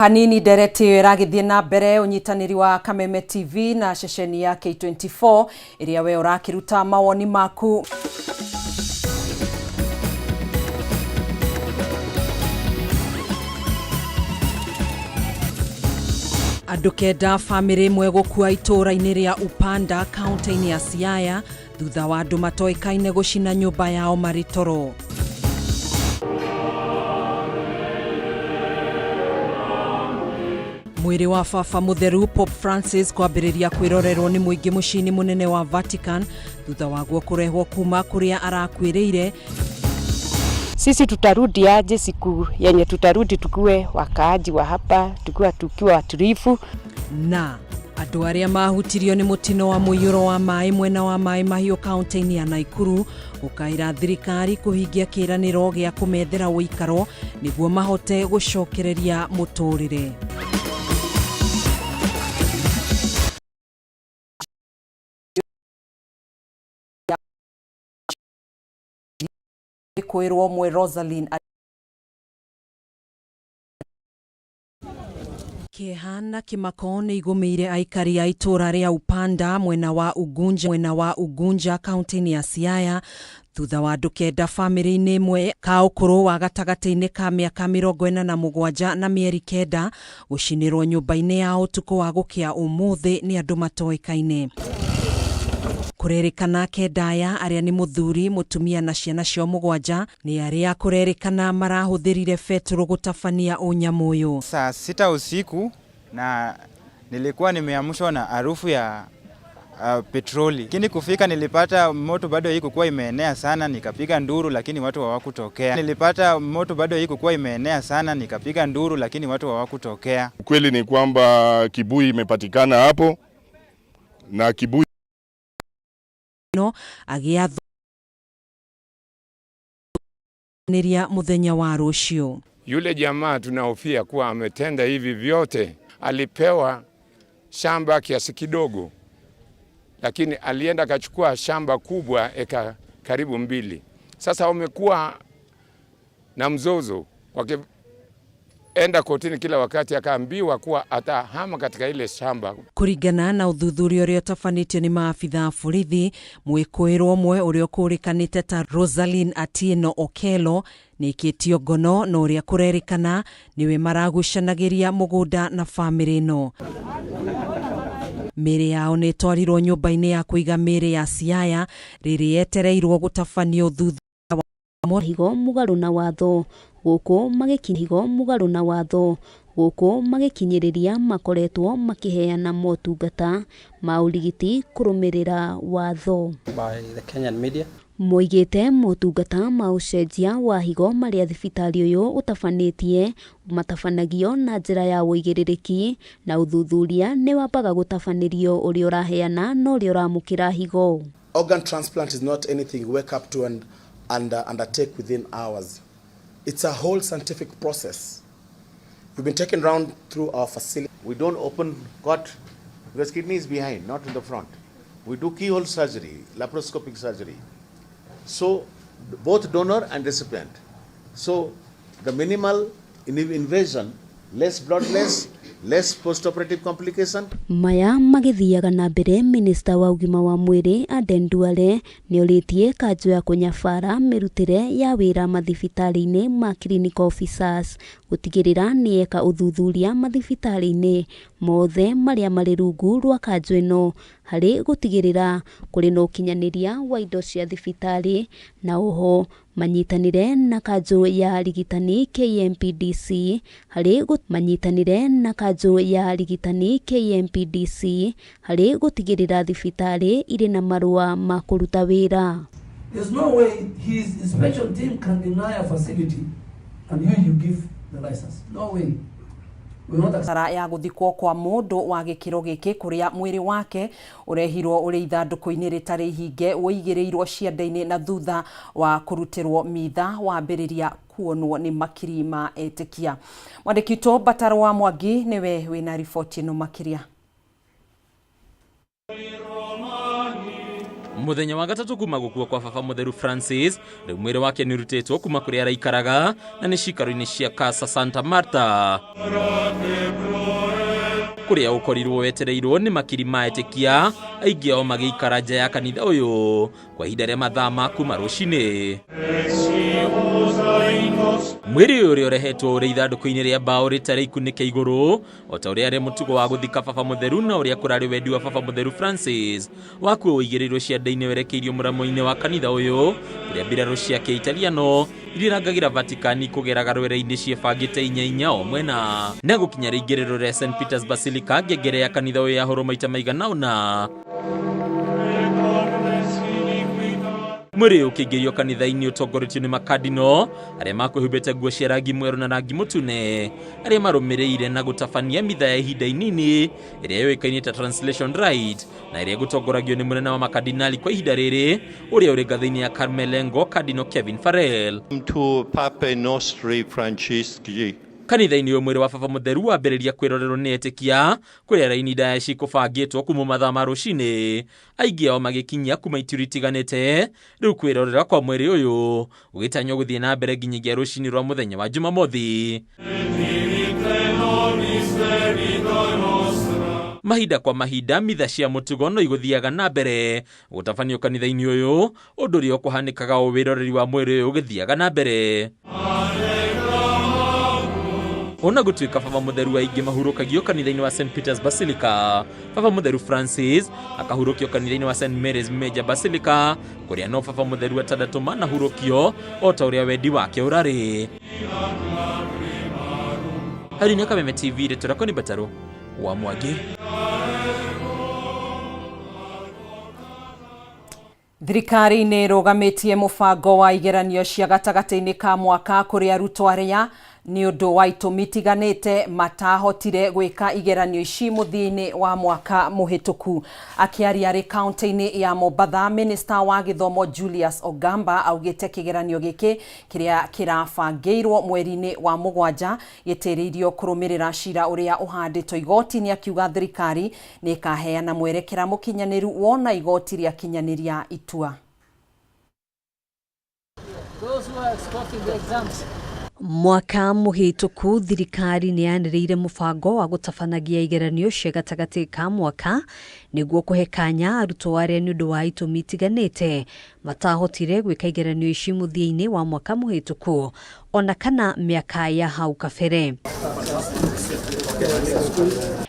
Hanini ndereti ĩyo ĩragĩthiĩ na mbere ũnyitanĩri wa Kameme TV na ceceni ya K24 ĩrĩa we ũrakĩruta mawoni maku. Andũ kenda bamĩrĩ ĩmwe gũkua itũũra-inĩ rĩa Upanda kaunti-inĩ ya Siaya thutha wa andũ matoĩkaine gũcina nyũmba yao marĩ toro. Mwĩrĩ wa Baba Mũtheru Pope Francis kwambĩrĩria kwĩrorerwo nĩ mũingĩ mũciĩ-inĩ mũnene wa Vatican thutha waguo kũrehwo kuma kũrĩa arakuĩrĩire. Sisi tutarudi aje siku yenye tutarudi tukuwe wakaaji wa hapa, tukiwa tukiwa watulivu. Na andũ arĩa mahutirio nĩ mũtino wa mũiyũro wa maĩ mwena wa Maĩ Mahiũ kaunti-inĩ ya Naikuru gũkaĩra thirikari kũhingia kĩĩranĩro gĩa kũmethera ũikaro nĩguo mahote gũcokereria mũtũrĩre. Kwĩrwo mwe Rosaline Kĩeha na kĩmako nĩ igũmĩire aikari a itũũra rĩa Upanda mwena wa Ugunja mwena wa Ugunja kaunti-inĩ ya Siaya thutha wa andũ kenda bamĩrĩ-inĩ ĩmwe ka ũkũrũ wa gatagatĩ-inĩ ka mĩaka 47 na mĩeri 9 gũcinĩrwo nyũmba-inĩ ya ũtukũ wa gũkĩa ũmũthĩ nĩ andũ matoĩkaine. Kũrerĩkana kenda aya arĩa nĩ mũthuri, mũtumia na ciana ciao 7 nĩ arĩa kũrerĩkana marahũthĩrire betũrũ gũtabania ũnyamũ ũyũ. Saa 6 usiku na nilikuwa nimeamshwa na harufu ya petroli, lakini kufika nilipata moto bado haikuwa imeenea sana, nikapiga nduru lakini watu hawakutokea. Nilipata moto bado haikuwa imeenea sana, nikapiga nduru lakini watu hawakutokea. Ukweli ni kwamba kibuyu imepatikana hapo na kibuyu no agĩathwo mũthenya wa rũciũ. Yule jamaa tunahofia kuwa ametenda hivi vyote, alipewa shamba kiasi kidogo, lakini alienda akachukua shamba kubwa eka karibu 2. Sasa wamekuwa na mzozo, wakienda kotini kila wakati, akaambiwa kuwa atahama katika ile shamba. Kũringana na ũthuthuria ũrĩa ũtabanĩtio nĩ maabitha a borithi, mwĩkũĩrwo ũmwe ũrĩa ũkũrĩkanĩte ta Rosaline Atieno Okello nĩikĩtio ngono na ũrĩa kũrerĩkana nĩwe maragucanagĩria mũgũnda na bamĩrĩ ĩno. Mĩĩrĩ yao nĩ ĩtwarirwo nyũmba-inĩ ya kũiga mĩĩrĩ ya Siaya rĩrĩ yetereirwo gũtabanio thutha wa higo mũgarũ na watho gũkũ magĩkihigo mũgarũ na watho gũkũ magĩkinyĩrĩria makoretwo makĩheana motungata ma ũrigiti kũrũmĩrĩra watho. By the Kenyan media. Moigĩte motungata ma ũcenjia wa higo marĩa thibitarĩ ũyũ ũtabanĩtie matabanagio na njĩra ya ũigĩrĩrĩki na ũthuthuria nĩ wambaga gũtabanĩrio ũrĩa ũraheana na ũrĩa ũramũkĩra higo. Organ transplant is not anything you wake up to and undertake within hours. It's a whole scientific process. We've been taken round through our facility. We don't open cut because kidney is behind, not in the front. We do keyhole surgery, laparoscopic surgery. So both donor and recipient. So the minimal invasion, less blood loss, less post-operative complication. Maya magĩthiaga na mbere, Minista wa ũgima wa mwĩrĩ Aden Duale nĩorĩtie kanjũ ya kũnyabara mĩrutĩre ya wĩra mathibitarĩ-inĩ ma clinical officers gũtigĩrĩra nĩeka ũthuthuria mathibitarĩ-inĩ mothe marĩa marĩ rungu rwa kanjũ ĩno harĩ gũtigĩrĩra kũrĩ na ũkinyanĩria wa indo cia thibitarĩ na oho manyitanĩre na kanjũ ya arigitani KMPDC harĩ manyitanĩre na kanjũ ya arigitani KMPDC harĩ gũtigĩrĩra thibitarĩ irĩ na marũa ma kũruta wĩra. There's no way his inspection team can deny a facility and you give the license. No way. Sara ya gũthikwo kwa mũndũ wa gĩkĩro gĩkĩ kũrĩa mwĩrĩ wake ũrehirwo ũrĩ ithandũkũ-inĩ rĩtarĩ ihinge ũigĩrĩirwo ciande-inĩ na thutha wa kũrutĩrwo mitha wambĩrĩria kuonwo nĩ makiri ma etĩkia. Mwandĩki witũ Mbataro wa Mwangi nĩwe wĩna riboti ĩno makĩria. Muthenya wa gatatu kuma gukua kwa baba mutheru Francis, riu mwiri wake ni urutitwo kuma kuria araikaraga na ni cikaro-ini cia Casa Santa Marta, kuria ukorirwo wetereirwo ni makiri ma etikia, aingi ao magiikara nja ya kanitha uyu kwa ihinda ria mathaa ma kuma rucini. Mwiri ũyũ ũrĩa ũrehetwo ũrĩ ithandũkũ-inĩ rĩa mbaũ rĩtarĩ ikunĩke igũrũ, o ta ũrĩa arĩ mũtugo wa gũthika baba mũtheru na ũrĩa kũrarĩ wendi wa baba mũtheru Francis wakuo ũigĩrĩirwo ciande-inĩ werekeirio mũramo-inĩ wa kanitha ũyũ, kũrĩa mbirarũ cia Kĩitaliano iria irangagĩra Vatikani kũgeraga rwere-inĩ ciĩbangĩte inya inya o mwena. Na gũkinya rĩingĩrĩro rĩa St Peter's Basilica, ngengere ya kanitha ũyũ yahũrwo maita maigana ũna. Mwĩrĩ ũyũ ũkĩingĩrio kanitha-inĩ ũtongoretio nĩ makadino arĩa makwĩhumbĩte nguo cia rangi mwerũ na rangi mũtune, arĩa marũmĩrĩire na gũtabania mitha ya ihinda inini ĩrĩa yũĩkaine ta Translation Rite, na ĩrĩa ĩgũtongoragio nĩ mũnene wa makadinali kwa ihinda rĩrĩ ũrĩa ũrĩ ngathĩ-inĩ ya Carmelengo, Cardinal Kevin Farrell. To Pape Nostri Francisci. Kanitha-inĩ ũyũ mwĩrĩ wa baba mũtheru wambĩrĩria kwĩrorerwo nĩ etĩkia, kũrĩa raini ndaya cikũbangĩtwo kuma mathaa ma rũcinĩ, aingĩ ao magĩkinyia kuma ituri itiganĩte. Rĩu kwĩrorera kwa mwĩrĩ ũyũ ũgĩtanywo gũthiĩ na mbere nginyagia rũcinĩ rwa mũthenya wa Jumamothi. Mahinda kwa mahinda mitha cia mũtugo no igũthiaga na mbere gũtabanio kanitha-inĩ ũyũ, ũndũ ũrĩa ũkũhanĩkaga o wĩroreri wa mwĩrĩ ũyũ ũgĩthiaga na mbere. Ona gũtuĩka baba mũtheru aingĩ mahurũkagio kanitha-inĩ wa St Peter's Basilica, baba mũtheru Francis akahurũkio kanitha-inĩ wa St Mary's Major Basilica, kũrĩa no baba mũtheru atandatũ manahurũkio o ta ũrĩa wendi wake ũrarĩ. Harĩ nĩ Kameme TV, rĩtwa rĩakwa nĩ Mbatarũ wa Mwangi. Thirikari nĩ ĩrũgamĩtie mũbango wa igeranio cia gatagatĩ-inĩ ka mwaka kũrĩ arutwo arĩa nĩ ũndũ wa itũmi itiganĩte matahotire gwĩka igeranio ici mũthia-inĩ wa mwaka mũhĩtũku. Akĩaria arĩ kaunti-inĩ ya Mombatha, Minister wa gĩthomo Julius Ogamba augĩte kĩgeranio gĩkĩ kĩrĩa kĩrabangĩirwo mweri-inĩ wa mũgwanja gĩtĩrĩirio kũrũmĩrĩra cira ũrĩa ũhandĩtwo igoti-inĩ, akiuga thirikari nĩ ĩkaheana mwerekera mũkinyanĩru wona igoti rĩakinyanĩria itua. Those who are expecting the exams. Mwaka mũhĩtũku thirikari nĩ yanĩrĩire mũbango wa gũtabanagia igeranio cia gatagatĩ ka mwaka nĩguo kũhe kanya arutwo arĩa nĩ ũndũ wa itũmi itiganĩte matahotire gwĩka igeranio ici mũthia-inĩ wa mwaka mũhĩtũku ona kana mĩaka ya hau kabere.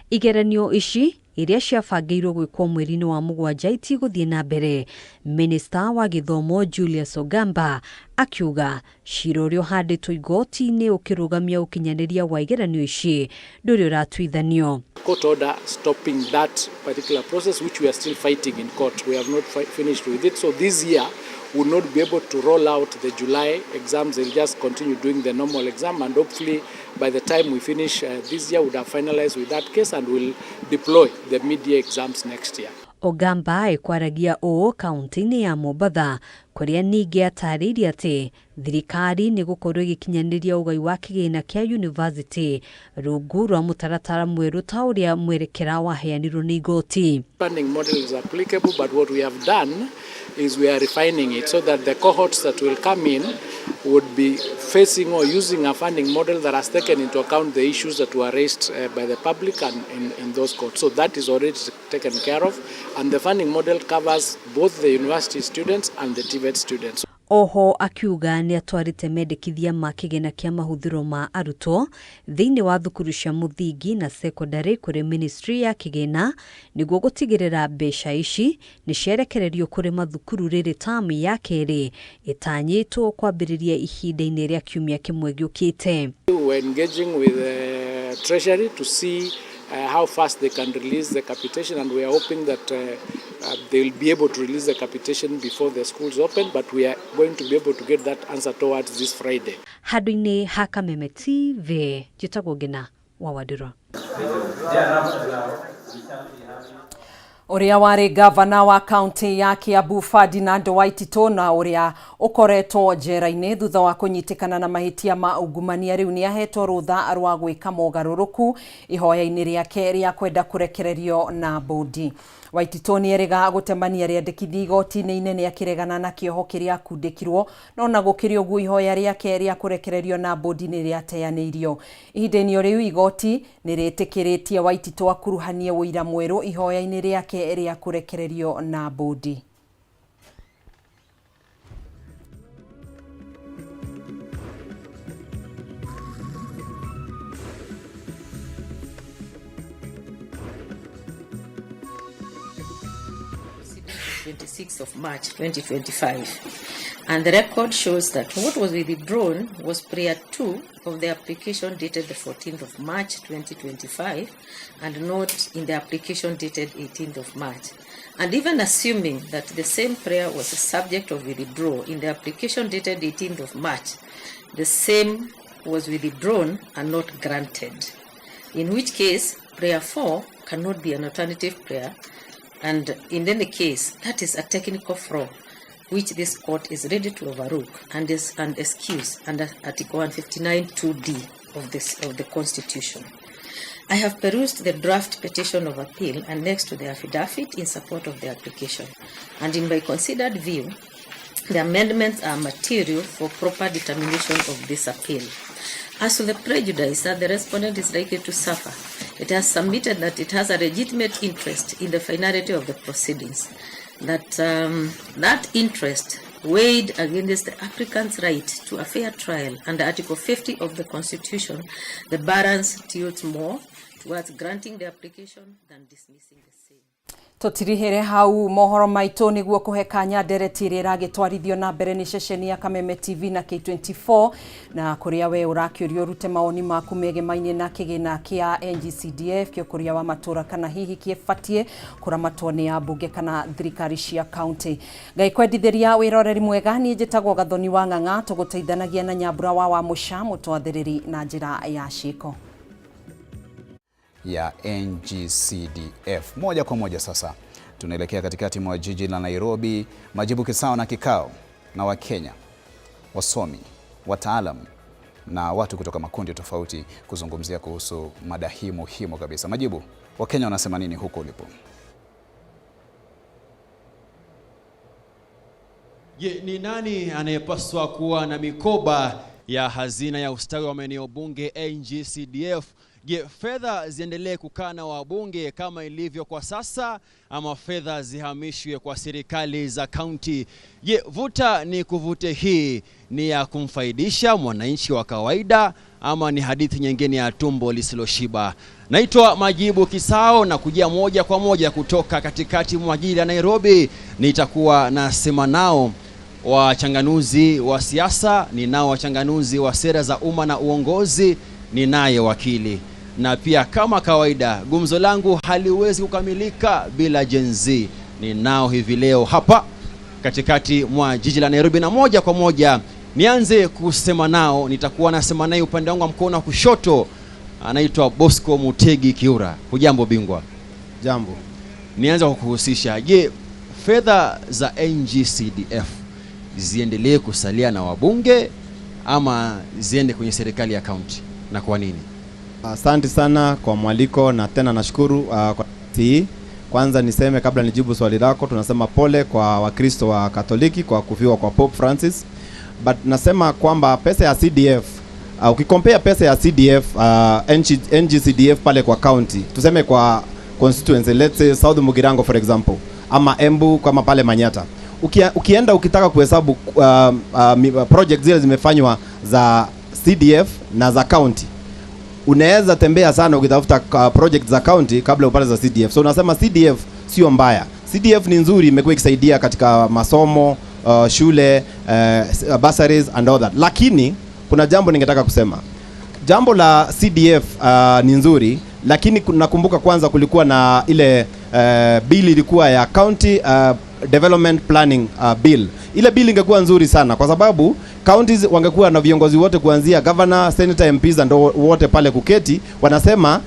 Igeranio ici iria ciabangĩirwo gwĩkwo mweri-inĩ wa mũgwanja itigũthiĩ na mbere. Minister wa gĩthomo Julius Ogamba akiuga cira ũrĩa ũhandĩtwo igoti-inĩ ũkĩrũgamia ũkinyanĩria wa igeranio ici ndũrĩ ũratuithanio. Court order stopping that particular process, which we are still fighting in court. We have not finished with it. So this year we will not be able to roll out the July exams. They'll just continue doing the normal exam, and hopefully by the time we finish this year, we would have finalized with that case and we'll deploy the mid-year exams next year. Ogamba ekwaragia ũũ kaunti-inĩ ya Mombatha kũrĩa ningĩ atarĩirie atĩ thirikari nĩ gũkorwo ĩgĩkinyanĩria ũgai wa kĩgĩna kĩa university rungu rwa mũtaratara mwerũ ta ũrĩa mwerekera waheanirwo nĩ igoti. Funding model is applicable, but what we have done is we are refining it so that the cohorts that will come in would be facing or using a funding model that has taken into account the issues that were raised by the public and in those courts. So that is already taken care of, and the funding model covers both the university students and the TVET students. Oho akiuga nĩ atwarĩte mendekithia ma kĩgĩna kĩa mahũthĩro ma arutwo thĩinĩ wa thukuru cia mũthingi na secondary kũrĩ ministry ya kĩgĩna nĩguo gũtigĩrĩra mbeca ici nĩ ciarekererio kũrĩ mathukuru rĩrĩ tamu ya kerĩ ĩtanyĩtwo kwambĩrĩria ihinda-inĩ rĩa kiumia kĩmwe gĩũkĩte. We were engaging with the Treasury to see how fast they can release the capitation, and we are hoping that they will be able to release the capitation before the schools open, but we are going to be able to get that answer towards this Friday. Handũ-inĩ ha Kameme TV, njĩtagwo Ngina wa Wandũrũ. Ũrĩa warĩ gavana wa kaunti ya Kiambu Ferdinand Waititu na ũrĩa ũkoretwo njera-inĩ thutha wa kũnyitĩkana na mahĩtia ma ungumania rĩu nĩ ahetwo rũtha rwa gwĩka mogarũrũku ihoya-inĩ rĩake rĩa kwenda kũrekererio na mbũndi. Waititu nĩ erĩga gũtemania rĩandĩkithia igoti-inĩ inene akĩregana na kĩoho kĩrĩa akundĩkirwo, no na gũkĩrĩ ũguo ihoya rĩake rĩa kũrekererio na mbũndi nĩ rĩateanĩirio. Ihinda-inĩ o rĩu igoti nĩ rĩtĩkĩrĩtie Waititu akuruhanie ũira mwerũ ihoya-inĩ rĩake rĩa kũrekererio na mbũndi. 26th of March 2025. And the record shows that what was withdrawn was prayer 2 of the application dated the 14th of March 2025 and not in the application dated 18th of March. And even assuming that the same prayer was the subject of withdrawal in the application dated 18th of March, the same was withdrawn and not granted. In which case, prayer 4 cannot be an alternative prayer, and in any case, that is a technical flaw which this court is ready to overlook and is an excuse under Article 159 2D of the Constitution. I have perused the draft petition of appeal annexed to the affidavit in support of the application, and in my considered view, the amendments are material for proper determination of this appeal. As to the prejudice that the respondent is likely to suffer, it has submitted that it has a legitimate interest in the finality of the proceedings, that that interest weighed against the applicant's right to a fair trial under Article 50 of the Constitution, the balance tilts more towards granting the application than dismissing the same. Tũtirihere hau mohoro maitũ nĩguo kũhe kanya ndereti ĩrĩa ĩragĩtwarithio na mbere nĩ ceceni ya Kameme TV na K24, na kũrĩa we ũrakĩũrio ũrute mawoni maku megemainie na kĩgĩna kĩa NGCDF kĩa ũkũria wa matũra, kana hihi kĩbatiĩ kũramatwo nĩ ambunge kana thirikari cia kaunti. Ngai kwendithĩria wĩroreri mwega. Niĩ njĩtagwo Gathoni wa Ng'ang'a, tũgũteithanagia na Nyambura wa Mũca mũtwathĩrĩri na njĩra ya ciĩko ya NGCDF. Moja kwa moja sasa tunaelekea katikati mwa jiji la Nairobi. Majibu Kisao na kikao na Wakenya, wasomi, wataalam na watu kutoka makundi tofauti kuzungumzia kuhusu mada hii muhimu kabisa. Majibu, Wakenya wanasema nini huko ulipo? Je, ni nani anayepaswa kuwa na mikoba ya hazina ya ustawi wa maeneo bunge NGCDF? Je, fedha ziendelee kukaa na wabunge kama ilivyo kwa sasa ama fedha zihamishwe kwa serikali za kaunti? Je, vuta ni kuvute hii ni ya kumfaidisha mwananchi wa kawaida ama ni hadithi nyingine ya tumbo lisiloshiba? Naitwa Majibu Kisao na kujia moja kwa moja kutoka katikati mwa jiji la Nairobi. Nitakuwa nasema nao wachanganuzi wa siasa, ninao wachanganuzi wa sera za umma na uongozi, ninaye wakili. Na pia kama kawaida, gumzo langu haliwezi kukamilika bila Gen Z. Ninao hivi leo hapa katikati mwa jiji la Nairobi, na moja kwa moja nianze kusema nao. Nitakuwa nasema naye upande wangu wa mkono wa kushoto, anaitwa Bosco Mutegi Kiura. Hujambo bingwa? Jambo. Nianze kwa kuhusisha, je, fedha za NGCDF ziendelee kusalia na wabunge ama ziende kwenye serikali ya kaunti, na kwa nini? Asante sana kwa mwaliko na tena nashukuru kwa hii. Kwanza niseme kabla nijibu swali lako, tunasema pole kwa Wakristo wa Katoliki kwa kufiwa kwa Pope Francis. But nasema kwamba pesa ya CDF, ukikompare pesa ya CDF, NGCDF pale kwa county, tuseme kwa constituency, let's say South Mugirango for example, ama Embu kama pale Manyata. Ukienda ukitaka kuhesabu project zile zimefanywa za CDF na za county, unaweza tembea sana ukitafuta project za county kabla upate za CDF. So unasema CDF sio mbaya. CDF ni nzuri, imekuwa ikisaidia katika masomo, shule, bursaries and all that. Lakini kuna jambo ningetaka kusema. Jambo la CDF ni nzuri, lakini nakumbuka kwanza kulikuwa na ile bill ilikuwa ya County Development Planning Bill. Ile bill ingekuwa nzuri sana kwa sababu counties wangekuwa na viongozi wote kuanzia governor, senator, MPs and wote pale kuketi, wanasema